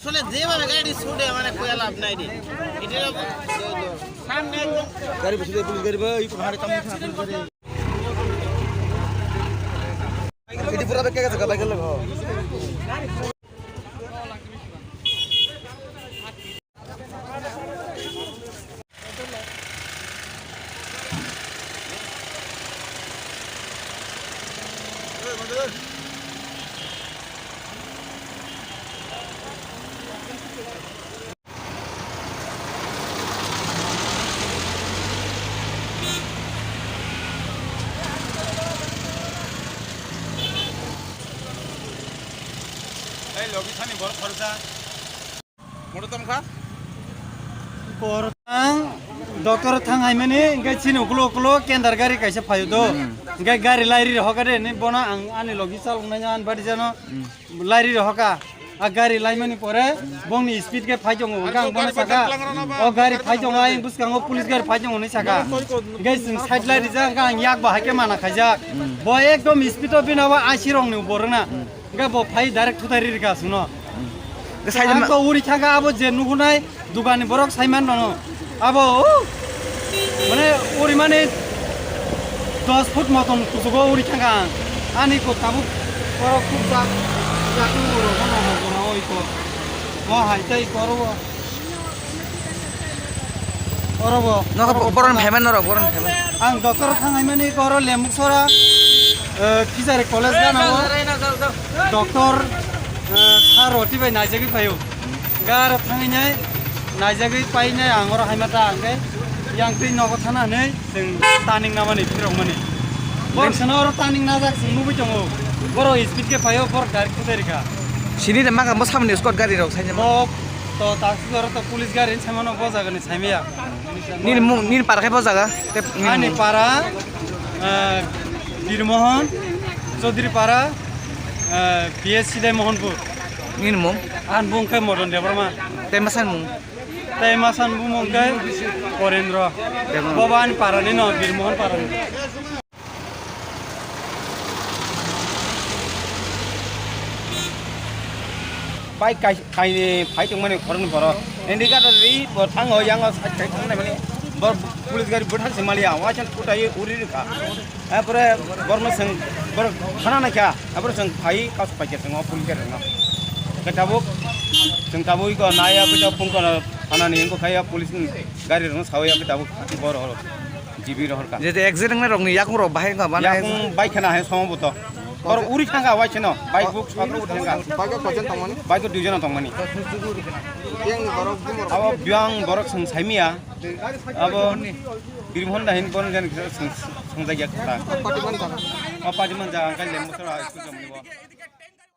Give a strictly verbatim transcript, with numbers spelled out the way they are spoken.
আসলে যেভাবে গাড়ি ছুটে, মানে, কয়ে লাভ নাই রে। এটা সামনে একদম গাড়ি বসে যায়, পুলিশ গাড়ি ভাই, এই কোন হারে কাম করছে না, পুলিশ গাড়ি। এটি পুরা বেঁকে গেছে, গাদা গেল। Ei, logi sani borok khoroksa. Moto tongkha? Kor thang, doctor thang haimani, hingke chini ukulo ukulo kendar gari kaisa phaio do. Hmm. Hingke gari lairi rohoka de, ni bono ang ani logi chalok nai ani bari jano. Hmm. Lairi rohoka. A gari laimani pore bongni speed ke phai tongo, hingke ang bono saka, o gari phai tongo, ayang bwskango police gari phai tongo hinui saka. Hingke chwng side lairi jak, hingke ang yak bahai ke mana khaijak. Hmm. Bo ekdom speed o bini abo ashi rongni borok na. Hmm. Hingke bo phai direct thutai ri rika chwngno. Hwnkhe sai Ang ma- to uri thangkha abo je nuhunai dukani borok saiman mano. Abo, oh, mane uri mane dos foot moton kuchugo uri thangkha ang. Ani ko tabuk borok khub jak, jak uro bono hono oi ko. Mo hai tei koro. Oro bo. Nokha bo-, boron phaiman norok, boron phaiman. Ang doctor thangaimani oro Lembuksora, eh, Kijari College gana o. Doctor, eh, sir roti bai naijagwi phaio. Garo thangainai, naijagwi painai ang oro haimata hingke. Yang twi nogo thana hinui chwng taning namani phirokmani. Bor seno oro taning najak chwng nugwi tongo. Boro speed ke phaio, bor direct kutai rikha. Sini de maka mo samni squad gari rok saijak. Mo To taksi oro to police gari ni saimano bo jaga ni saimaya. Nini mung, nini para khe bo jaga? Tei nini Ani mung? Para, eh, Birmohon, Chaudhary Para, eh, P S C Dai Mohanpur. Nini mung? Ani mung khe Modon Debbarma. Tei masan mung? Tei masan bumung khe Porendra. Debbarma. Bobo ani para ni no, Birmohon para ni. Bike kai-, kaini phai tongmani khoroknwi borok. Indicator ri bo thango, yango side side thangnai mani. Bor police gari bwthak se maliya, waisa kutai uri rikha. Apore borno seng, bor khana naikha, apore seng phai kasu paikha seng o police gari rokno. Khe tabuk seng tabuk iko naya khe tabuk phone kono thanani wngkha ya police ni gari rokno sawi ya khe tabuk bor horo. G B rohorkha. Je, je, accident wngnairokni yakung rok bahai wngkha, mane yakung bike kheno hai somo bo to. Boro uri thangkha, waisano bike buk sokro uri thangkha. Bike o koijon tongmani? Bike o duijon tongmani. Biyang ni borok bumung rok. Abo biyang borok song saimiya. Abo Birmon da hin bon jan song, song jagya kota. Party man jaga. O party man jaga, ang kali lembo sora school jamani bo.